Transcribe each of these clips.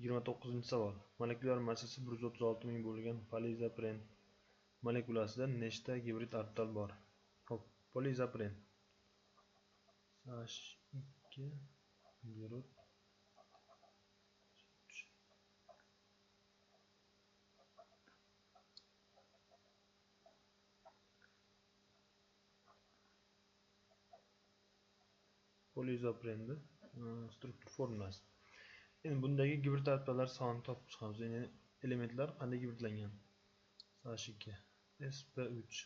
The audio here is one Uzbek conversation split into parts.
29-savol. Molekulyar massasi 136 ming bo'lgan poliizopren molekulasida nechta gibrid orbital bor? Xo'p, poliizopren CH2 uglerod 3. Poliizoprenni struktur formulasi. Endi bundagi gibrid orbitallar sonini topib chiqamiz. Ya'ni elementlar qanday gibridlangan? CH2, sp3,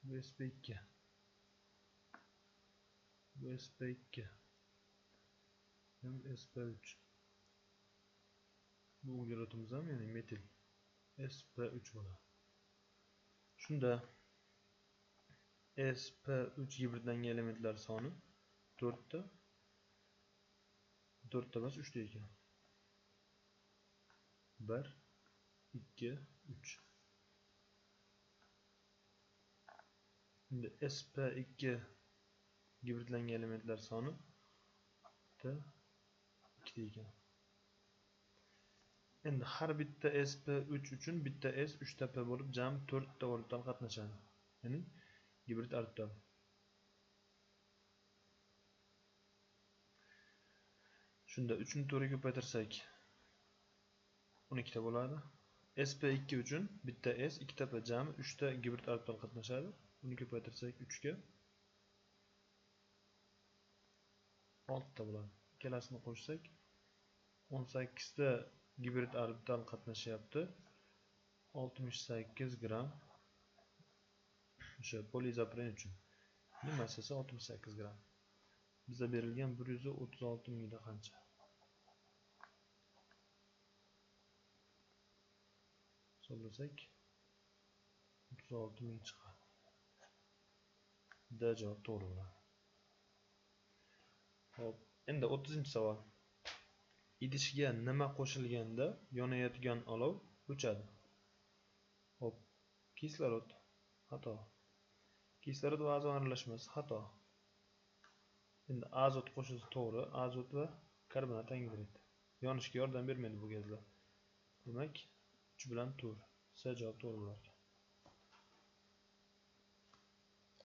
bu sp2, bu sp2, ham sp3. Bu uglerodimiz ham, ya'ni metil sp3 bo'ladi. Shunda sp3 gibridlangan elementlar soni 4 ta, 4 ta emas, 3 ta ekan. 1, 2, 3. Endi sp2 gibridlangan elementlar soni 2 ta ekan. Endi har bitta sp3 uchun bitta s, 3 ta p bo'lib jami 4 ta orbital qatnashadi. Ya'ni gibrid orbital. Shunda 3 ni 4 ga ko'paytirsak 12 ta bo'ladi. sp2 uchun bitta s, 2 ta p jami 3 ta gibrid orbital qatnashadi. Uni ko'paytirsak 3 ga 6 ta bo'ladi. Ikkalasini qo'shsak 18 ta gibrid orbital qatnashyapti. 68 gram o'sha poliizopren uchun. Buning massasi 68 gram. Bizga berilgan 136 mingda qancha? Hisoblasak 36 ming chiqadi. D javob to'g'ri bo'ladi. Xo'p, endi 30-savol. Idishga nima qo'shilganda yonayotgan olov o'chadi? Xo'p, kislorod xato. Kislorod va azot aralashmasi xato. Endi azot qo'shilsa to'g'ri, azot va karbonat angidrid. Yonishga yordam bermaydi bu gazlar. Demak, 3 bilan 4. C javob to'g'ri bo'lar ekan.